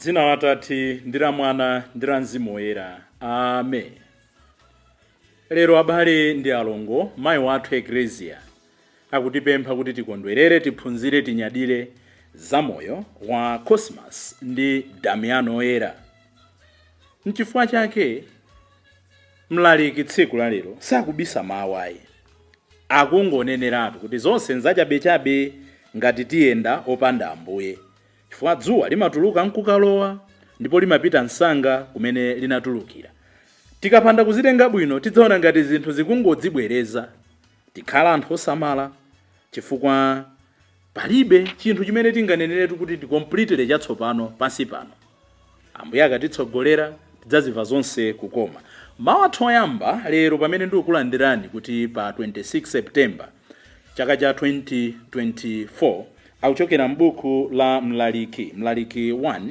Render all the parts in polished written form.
Dzina la Atate ndi la Mwana ndi la Mzimu Woyera. Amen. Lero abale ndi alongo, mayi wathu Eklesia akutipempha kuti tikondwerere, tiphunzire, tinyadire za moyo wa Cosmas ndi Damiano Oyera. Nchifukwa chake mlaliki tsiku la lero sakubisa mawu ayi, akungoneneratu kuti zonse nzachabechabe ngati tiyenda opanda Ambuye, chifukwa dzuwa limatuluka nkukalowa ndipo limapita msanga kumene linatulukira. Tikapanda kuzitenga bwino tidzaona ngati zinthu zikungodzibwereza. Tikhala anthu osamala chifukwa palibe chinthu chimene tinganeneretu kuti ndi completely chatsopano pansi pano. Ambuye akatitsogolera tidzazimva zonse kukoma. Mawu athu oyamba lero pamene ndikukulandirani kuti pa 26 September chaka cha 2024 akuchokera m'buku la Mlaliki, Mlaliki 1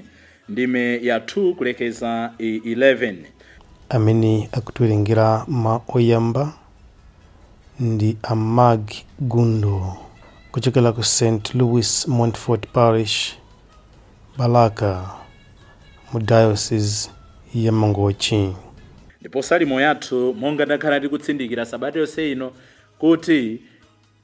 ndime ya 2 kulekeza 11. Amene akutiwerengera mawu oyamba ndi a Mag Gundo kuchokera ku St Louis Montfort Parish, Balaka, mu Diocese ya Mangochi. Ndipo salimo yathu, monga ndakhala tikutsindikira sabata yonse ino, kuti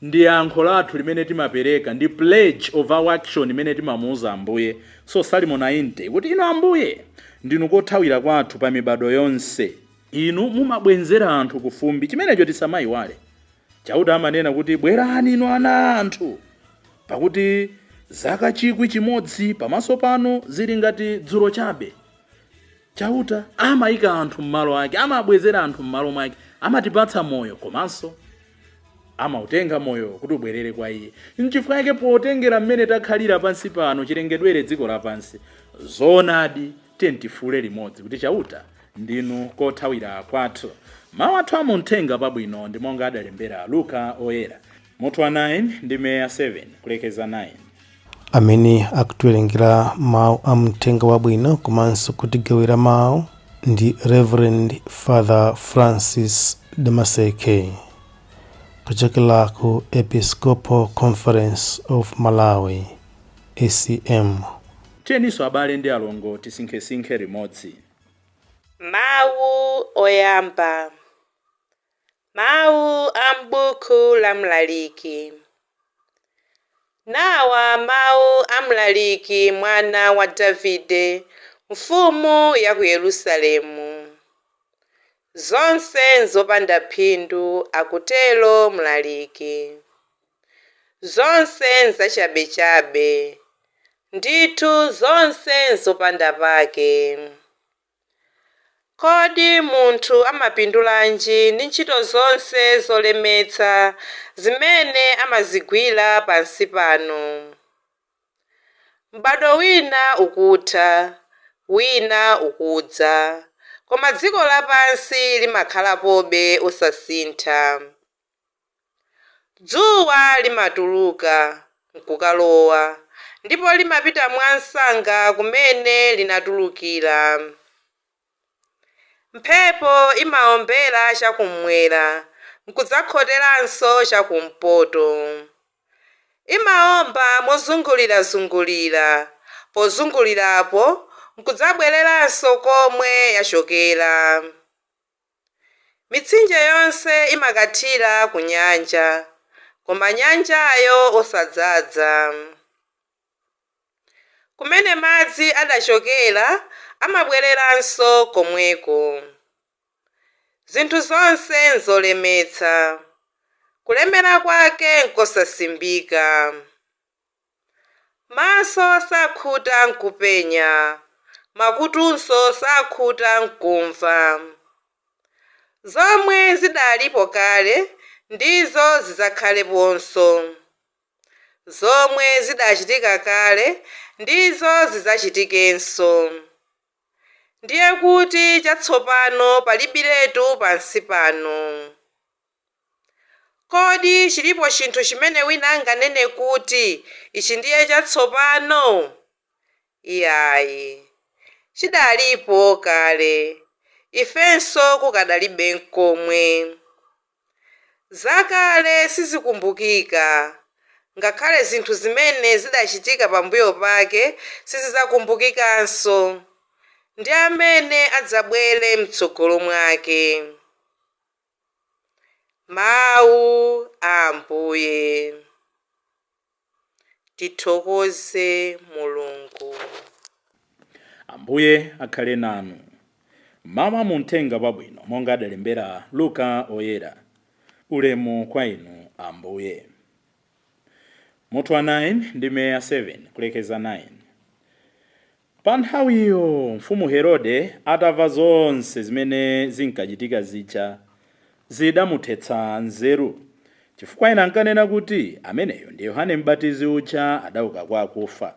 ndi yankho lathu limene timapereka, ndi pledge of our action imene timamuuza Ambuye. So Salimo 90 kuti, "Inu Ambuye ndinu kothawira kwathu pa mibado yonse, inu mumabwenzera anthu kufumbi." Chimenecho tisamayiwale. Chauta amanena kuti, "Bwerani inu ana anthu, pakuti zaka 1,000 pamaso panu zili ngati dzulo chabe." Chauta amayika anthu m'malo ake, amabwezera anthu m'malo mwake, amatipatsa moyo komanso amautenga moyo kuti ubwerere kwa iye. Nchifukwa chake potengera mmene takhalira pansi pano chilengedwere dziko lapansi, zoonadi tiye tifule limodzi kuti, "Chauta ndinu kothawira kwathu." Mawu athu amuthenga pabwino ndi monga adalembera Luka Oyera, mutu wa 9 ndime ya 7 kulekeza 9. Amene akutiwerengera mawu a mthenga wabwino komanso kutigawira mawu ndi Reverend Father Francis Damaseke kuchokera ku Episcopal Conference of Malawi, ACM. Tiyeninso abale ndi alongo tisinkhesinkhe limodzi. Mawu oyamba, mawu a m'buku la Mlaliki. Nawa mawu a Mlaliki, mwana wa Davide, mfumu ya ku Yerusalemu. Zonse nzopanda phindu, akutero Mlaliki. Zonse nzachabechabe, ndithu zonse nzopanda pake. Kodi munthu amapindulanji ndi ntchito zonse zolemetsa zimene amazigwira pansi pano? M'bado wina ukutha, wina ukudza, koma dziko lapansi limakhalapobe osasintha. Dzuwa limatuluka nkukalowa ndipo limapita mwansanga kumene linatulukira. Mphepo imawombera chakummwera nkudzakhoteranso chakumpoto. Imawomba mozungulirazungulira, pozungulirapo nkudzabwereranso komwe yachokera. Mitsinje yonse imakathira ku nyanja, koma nyanjayo osadzaza. Kumene madzi adachokera amabwereranso komweko. Zinthu zonse nzolemetsa, kulemera kwake nkosasimbika. Maso sakhuta nkupenya, makutunso sakhuta nkumva. Zomwe zidalipo kale ndizo zidzakhaleponso, zomwe zidachitika kale ndizo zidzachitikenso. Ndiye kuti chatsopano palibiretu pansi pano. Kodi chilipo chinthu chimene wina anganene kuti, "Ichi ndiye chatsopano"? Iyayi, chidalipo kale ifenso kukadalibe nkomwe. Zakale sizikumbukika. Ngakhale zinthu zimene zidachitika pambuyo pake sizidzakumbukikanso, ndi amene adzabwere mtsogolo mwake. Mawu a Ambuye. Tithokoze Mulungu. Ambuye akhale nanu. Mawu a muthenga wabwino monga adalembera Luka Oyera. Ulemu kwa inu, Ambuye. Mutu wa 9, ndime ya 7 kulekeza 9. Pa nthawiyo mfumu Herode atamva zonse zimene zinkachitika zija, zidamuthetsa nzeru, chifukwa ena ankanena kuti, "Ameneyo ndi Yohane Mbatizi uja, adauka kwa akufa."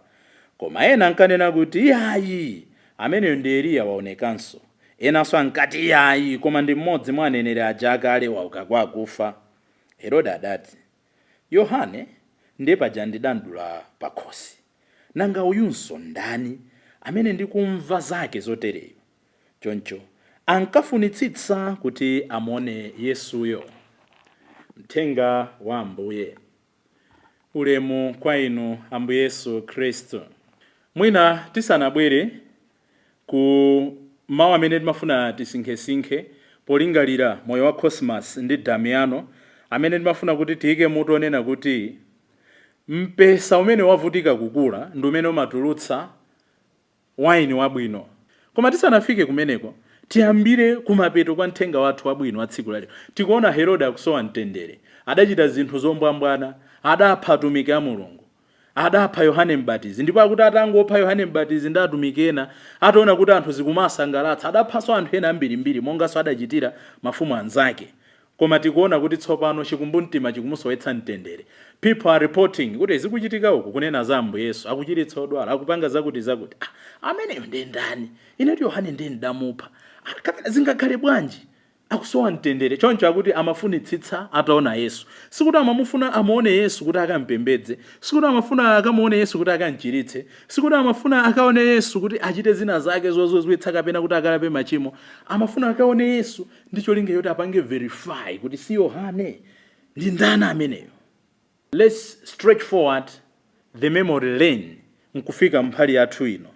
Koma ena ankanena kuti, "Iyayi, ameneyo ndi Eliya waonekanso." Enanso ankati, "Iyayi, koma ndi mmodzi mwa aneneri aja akale wauka kwa akufa." Herode adati, "Yohane ndiye paja ndidamdula pakhosi. Nanga uyunso ndani amene ndikumva zake zotereyo?" Choncho ankafunitsitsa kuti amuone Yesuyo. Mthenga wa Ambuye. Ulemu kwa inu, Ambuye Yesu Khristu. Mwina tisanabwere ku mawu amene timafuna tisinkhesinkhe polingalira moyo wa Cosmas ndi Damiano, amene timafuna kuti tiyike mutu onena kuti mpesa umene wavutika kukula ndi umene umatulutsa waini wabwino, koma tisanafike kumeneko, tiyambire kumapeto kwa mthenga wathu wabwino wa tsiku lalero. Tikuona Herode akusowa mtendere. Adachita zinthu zombwambwana, adapha atumiki a Mulungu, adapha Yohane Mbatizi. Ndipo akuti atangopha Yohane Mbatizi ndi atumiki ena, ataona kuti anthu zikumasangalatsa, adaphanso anthu ena ambirimbiri, monganso adachitira mafumu anzake. Koma tikuona kuti tsopano chikumbumtima chikumusowetsa mtendere. People are reporting kuti zikuchitika uku, kunena za Ambuye Yesu, akuchiritsa odwala, akupanga zakuti zakuti. Ah, ameneyo ndiye ndani? Inetu Yohane ndiye ndamupha. Ah, kapena zingakhale bwanji? Akusowa mtendere. Choncho akuti amafunitsitsa ataona Yesu. Sikuti amamufuna amuone Yesu kuti akampembedze, sikuti amafuna akamuone Yesu kuti akamchiritse, sikuti amafuna akaone Yesu kuti achite zina zake zozizwitsa kapena kuti akalape machimo. Amafuna akaone Yesu ndi cholinga choti apange verify kuti si Yohane, ndi ndani ameneyo? Let's stretch forward the memory lane nkufika mphali yathu ino.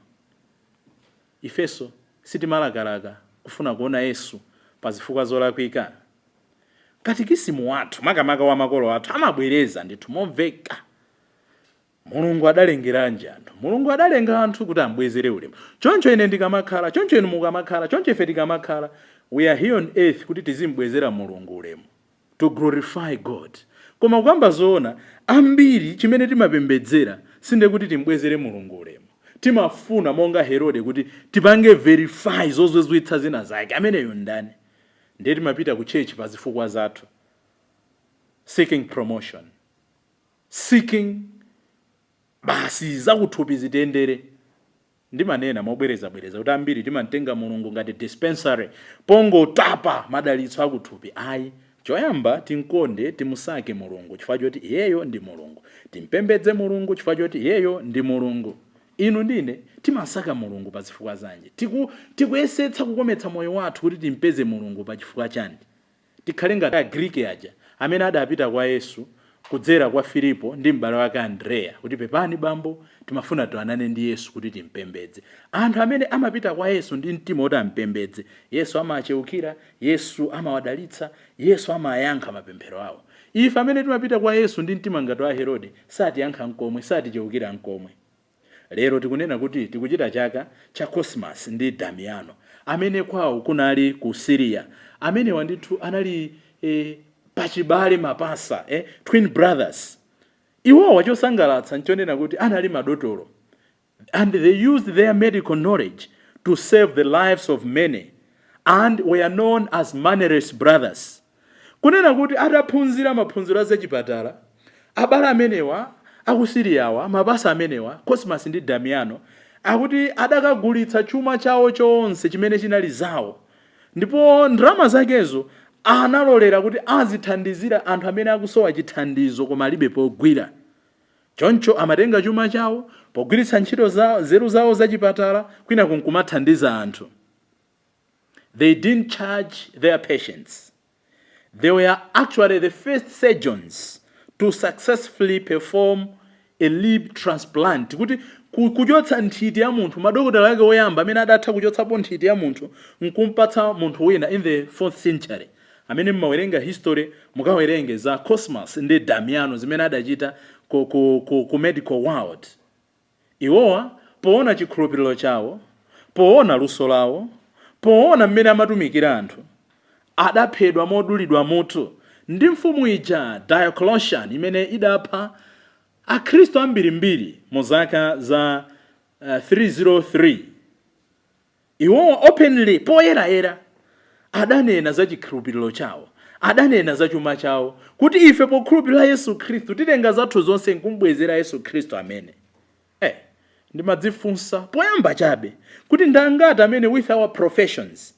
Ifenso sitimalakalaka kufuna kuona Yesu pa zifukwa zolakwika? Katikisimu wathu, makamaka wa makolo athu, amabwereza ndithu momveka: Mulungu adalengeranji anthu? Mulungu adalenga anthu kuti ambwezere ulemu. Choncho ine ndikamakhala, choncho inu mukamakhala, choncho ife tikamakhala, we are here on earth kuti tizimbwezera Mulungu ulemu, to glorify God. Koma kukamba zoona, ambiri chimene timapembedzera sinde kuti timbwezere Mulungu ulemu. Timafuna monga Herode kuti tipange verify zozizwitsa zina zake, ameneyo ndani? Ndiye timapita ku church pa zifukwa zathu, seeking promotion, seeking basi zakuthupi zitendere. Ndimanena mobwerezabwereza kuti ambiri timamtenga Mulungu ngati dispensary pongotapa madalitso akuthupi. Ayi, choyamba tinkonde, timusake Mulungu chifukwa choti iyeyo ndi Mulungu. Timpembedze Mulungu chifukwa choti iyeyo ndi Mulungu. Inu ndine timasaka Mulungu pa zifukwa zanji? Tikuyesetsa kukometsa moyo wathu kuti timpeze Mulungu pa chifukwa chanji? Tikhale ngati Agriki aja amene adapita kwa Yesu kudzera kwa Filipo ndi m'bale wake Andreya kuti, "Pepani bambo, timafuna tionane ndi Yesu kuti timpembedze." Anthu amene amapita kwa Yesu ndi mtima woti ampembedze, Yesu amacheukira, Yesu amawadalitsa, Yesu amayankha mapemphero awo. Ife amene timapita kwa Yesu ndi mtima ngati wa Herode, satiyankha nkomwe, saticheukira nkomwe. Lero tikunena kuti tikuchita chaka cha Cosmas ndi Damiano, amene kwawo kunali ku Syria. Amenewa ndithu anali pachibale mapasa, twin brothers. Iwowa chosangalatsa nchonena kuti anali madotolo, and they used their medical knowledge to save the lives of many and were known as Moneyless Brothers. Kunena kuti ataphunzira maphunziro a zachipatala, abale amenewa akusiriyawa, mapasa amenewa, Cosmas ndi Damiano, akuti adakagulitsa chuma chawo chonse chimene chinali zawo, ndipo ndalama zakezo analolera kuti azithandizira anthu amene akusowa chithandizo koma alibe pogwira. Choncho amatenga chuma chawo pogwiritsa ntchito za nzeru zawo zachipatala, kwina kunkumathandiza anthu. They didn't charge their patients. They were actually the first surgeons to to successfully perform a rib transplant, kuti kuchotsa nthiti ya munthu. Madokotala ake oyamba amene adatha kuchotsapo nthiti ya munthu nkumpatsa munthu wina in the 4th century. Amene mmawerenga history, mukawerenge za Cosmas ndi Damiano, zimene adachita ku medical world. Iwowa poona chikhulupiriro chawo, poona luso lawo, poona mmene amatumikira anthu, adaphedwa modulidwa mutu ndi mfumu ija Diocletian, imene idapha akhristu ambirimbiri mu zaka za 303. Iwowa openly, poyerayera, adanena za chikhulupiriro chawo, adanena za chuma chawo, kuti ife pokhulupirira Yesu Khristu titenga zathu zonse nkumbwezera Yesu Khristu amene. Ndimadzifunsa poyamba chabe kuti ndangati amene with our professions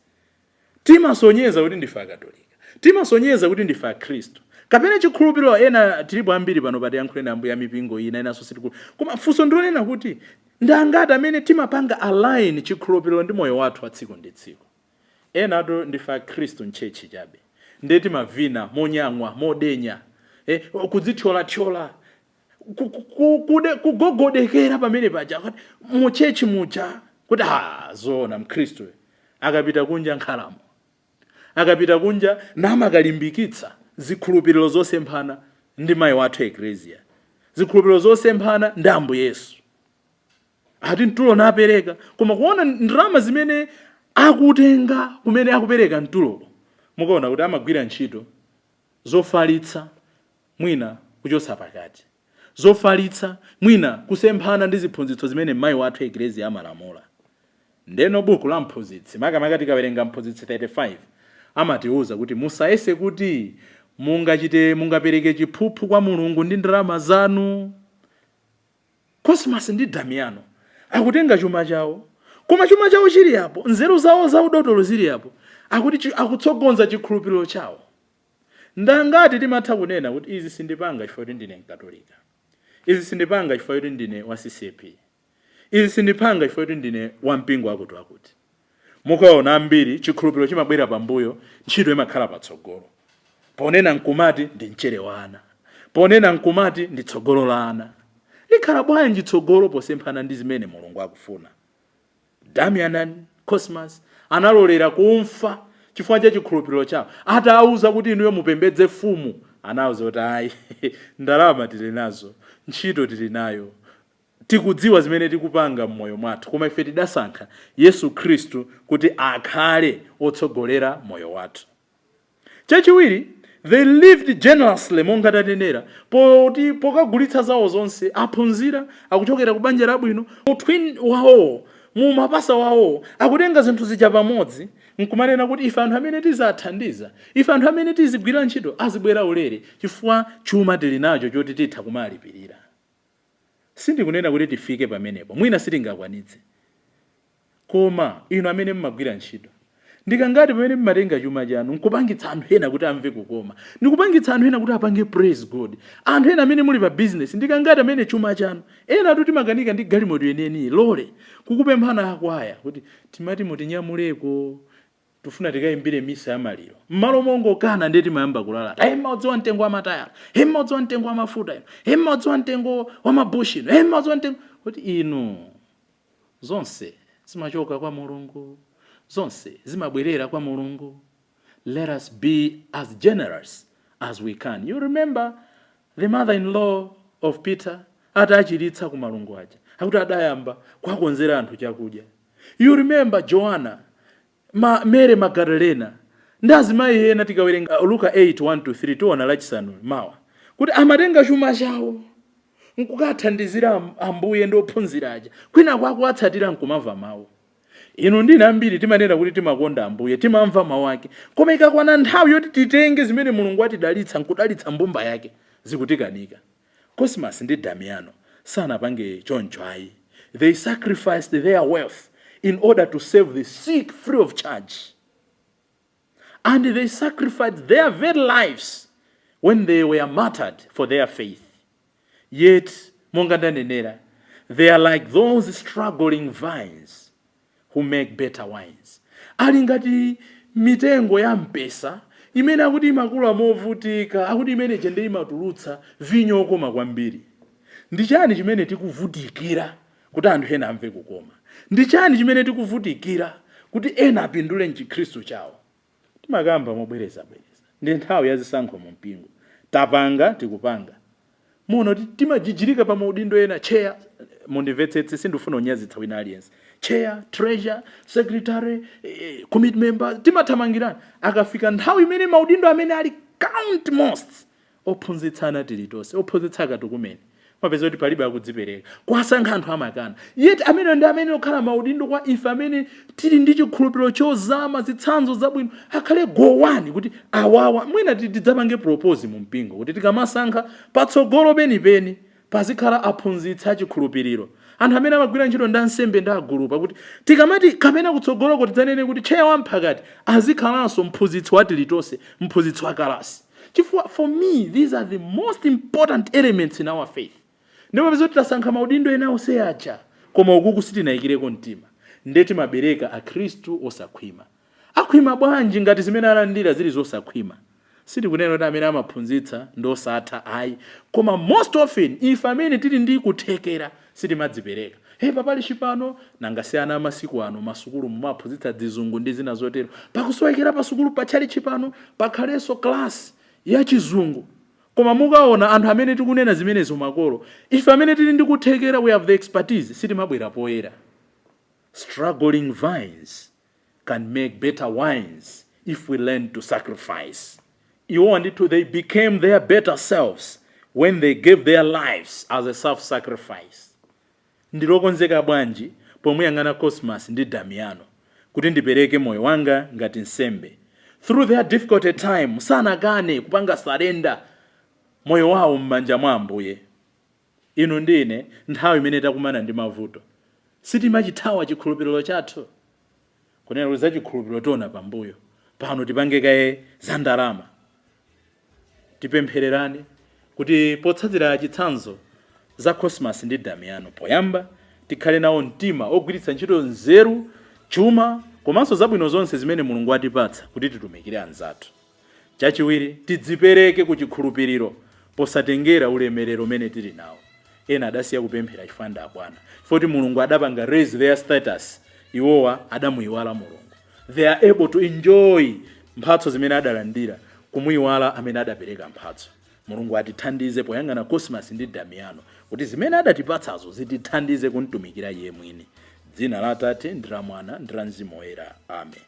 timasonyeza kuti ndife Akatolika, timasonyeza kuti ndife Akhristu, kapena chikhulupiriro? Ena tilipo ambiri pano patiyankhuleni ambuye mipingo ina, inanso sitikulu. Koma funso ndilonena kuti ndangati amene timapanga align chikhulupiriro ndi moyo wathu wa tsiku ndi tsiku? Enatu ndife Akhristu m'church chabe, ndiye timavina monyang'wa, modenya, kudzithyolathyola, kugogodekera pamene paja kuti mu church muja, kuti ha, zoona, mkhristu akapita kunja nkhalamo, akapita kunja namakalimbikitsa zikhulupiriro zosemphana ndi mayi wathu Eklesia, zikhulupiriro zosemphana ndi Ambuye Yesu. Ati mtulo napereka, koma kuona ndalama zimene akutenga kumene akupereka mtuloko, mukaona kuti amagwira ntchito zofalitsa mwina kuchotsa pakati, zofalitsa mwina kusemphana ndi ziphunzitso zimene mayi wathu Eklesia amalamula. Ndeno buku la Mphunzitsi, makamaka tikawerenga Mphunzitsi 35, amatiuza kuti musayese kuti mungachite, mungapereke chiphuphu kwa Mulungu ndi ndalama zanu. Cosmas ndi Damiano akutenga chuma chawo, koma chuma chawo chili apo, nzeru zawo za udotolo zili apo, akuti akutsogoza chikhulupiriro chawo. Ndangati timatha kunena kuti izi sindipanga chifukwa kuti ndine Mkatolika, izi sindipanga chifukwa kuti ndine wa CCAP, izi sindipanga chifukwa kuti ndine wampingo akuti akuti? Mukaona ambiri chikhulupiriro chimabwera pambuyo, ntchito imakhala patsogolo. Ponena nkumati ndi mchere wa ana, ponena nkumati ndi tsogolo la ana. Likhala bwanji tsogolo posemphana ndi zimene Mulungu akufuna? Damian and Cosmas analolera kumfa chifukwa cha chikhulupiriro chawo. Atawuza kuti inuyo mupembedze fumu, anawuza kuti ayi, ndalama tili nazo, ntchito tili nayo, tikudziwa zimene tikupanga m'moyo mwathu, koma ife tidasankha Yesu Khristu kuti akhale otsogolera moyo wathu. Chachiwiri, they lived generously. Monga tanenera, poti pokagulitsa zawo zonse, aphunzira, akuchokera ku banja labwino, mutwin wawowo, mu mapasa wawowo, akutenga zinthu zija pamodzi nkumanena kuti ife anthu amene tizathandiza, ife anthu amene tizigwira ntchito azibwera ulere, chifukwa chuma tili nacho choti titha kumalipirira. Sindikunena kuti tifike pamenepo, mwina sitingakwanitse. Koma inu amene mmagwira ntchito, ndikangati pamene mmatenga chuma chanu nkupangitsa anthu ena kuti amve kukoma, ndikupangitsa anthu ena kuti apange praise God? Anthu ena amene muli pa business, ndikangati amene chuma chanu? Ena tu timakanika ndi galimoto yeniyeni, lole, kukupemphana akwaya kuti timati mutinyamuleko, tufuna tikayimbire misa ya maliro. Mmalo mongokana, ndiye timayamba kulalata: "Hey, mmadziwa mtengo wa matayala? Hey, mmadziwa mtengo wa mafuta ino? Hey, mmadziwa mtengo wa mabushi ino? Hey, mmadziwa mtengo?" Kuti inu, zonse zimachoka kwa Mulungu, zonse zimabwerera kwa Mulungu. Let us be as generous as we can. You remember the mother-in-law of Peter, atachiritsa ku malungo aja, akuti adayamba kuwakonzera anthu chakudya. You remember Joanna, Mary Magdalena ndi azimayi ena. Tikawerenga Luka 8 1 to 3, tiona Lachisanu mawa, kuti amatenga chuma chawo nkukathandizira Ambuye ndi ophunzira aja, kwina kwakuwatsatira nkumamva mawu. Inu ndine ambiri timanena kuti timakonda Ambuye, timamva mawu ake, koma ikakwana nthawi yoti titenge zimene Mulungu atidalitsa nkudalitsa mbumba yake, zikutikanika. Cosmas ndi Damiano sanapange choncho ayi. They sacrificed their wealth in order to save the sick free of charge, and they sacrificed their very lives when they were martyred for their faith. Yet, monga ndanenera, they are like those struggling vines who make better wines. Ali ngati mitengo ya mpesa Imene akuti imakula movutika, akuti imene chende imatulutsa vinyo okoma kwambiri. Ndi chani chimene tikuvutikira kuti anthu ena amve kukoma? Ndi chani chimene tikuvutikira kuti ena apindule mchikhristu chawo? Timakamba mobwerezabwereza, ndi nthawi ya zisankho mu mpingo, tapanga, tikupanga, muno timajijirika pa maudindo ena, chair. Mundimvetsetse, sindifuna kunyazitsa wina aliyense. Chair, treasurer, secretary, committee member, timathamangirana. Akafika nthawi imene maudindo amene ali count most, ophunzitsana tili tonse, ophunzitsa akatukumene, mapeza kuti palibe akudzipereka kwasankha, anthu amakana. Yet amene ndi amene okhala maudindo kwa ife amene tili ndi chikhulupiriro chozama, zitsanzo zabwino, akhale gowani kuti awawa. Mwina tidzapange propose mu mpingo kuti tikamasankha patsogolo penipeni pazikhala aphunzitsi achikhulupiriro, anthu amene amagwira ntchito ndi ansembe ndi agulupa, kuti tikamati kapena kutsogoloko tidzanene kuti chair wamphakati azikhalanso mphunzitsi wa tilitonse, mphunzitsi wa kalasi, chifukwa for me these are the most important elements in our faith. Ndipo peza kuti tasankha maudindo ena onse aja, koma ukuku sitinayikireko mtima. Nde timabereka akhristu osakhwima. Akhwima bwanji ngati zimene alandira zili zosakhwima? Sitikunena kuti amene amaphunzitsa ndi osatha, ayi, koma most often ife amene tili ndi kuthekera sitimadzipereka. He, papali chipano, nanga si ana amasiku ano masukulu mumaphunzitsa dzizungu ndi zina zotero, pakusowekera pasukulu pachali chipano pakhalenso class ya Chizungu. Koma mukaona anthu amene tikunena zimenezo, makolo, ife amene tili ndi kuthekera, we have the expertise, sitimabwera poyera. Struggling vines can make better wines if we learn to sacrifice. Iwo ndithu, they became their better selves when they gave their lives as a self-sacrifice. Ndilokonzeka bwanji pomuyang'ana Cosmas ndi Damiano kuti ndipereke moyo wanga ngati nsembe? Through their difficult time sanakane kupanga surrender moyo wawo m'manja mwa Ambuye. Inu ndine, nthawi imene takumana ndi mavuto, sitimachithawa chikhulupiriro chathu, kunena kuti za chikhulupiriro tiona pambuyo pano, tipange kaye za ndalama. Tipemphererane kuti potsatira chitsanzo za Cosmas ndi Damiano, poyamba tikhale nawo mtima ogwiritsa ntchito nzeru, chuma komanso zabwino zonse zimene Mulungu atipatsa kuti titumikire anzathu. Chachiwiri, tidzipereke ku chikhulupiriro posatengera ulemerero umene tili nawo. Ena adasiya kupemphera chifukwa ndi abwana, foti Mulungu adapanga raise their status, iwowa adamuyiwala Mulungu. They are able to enjoy mphatso zimene adalandira, kumuyiwala amene adapereka mphatso. Mulungu atithandize poyang'ana Cosmas ndi Damiano kuti zimene adatipatsazo zitithandize kumtumikira iye mwini. Dzina la Atate ndi la Mwana ndi la Mzimu Woyera, amen.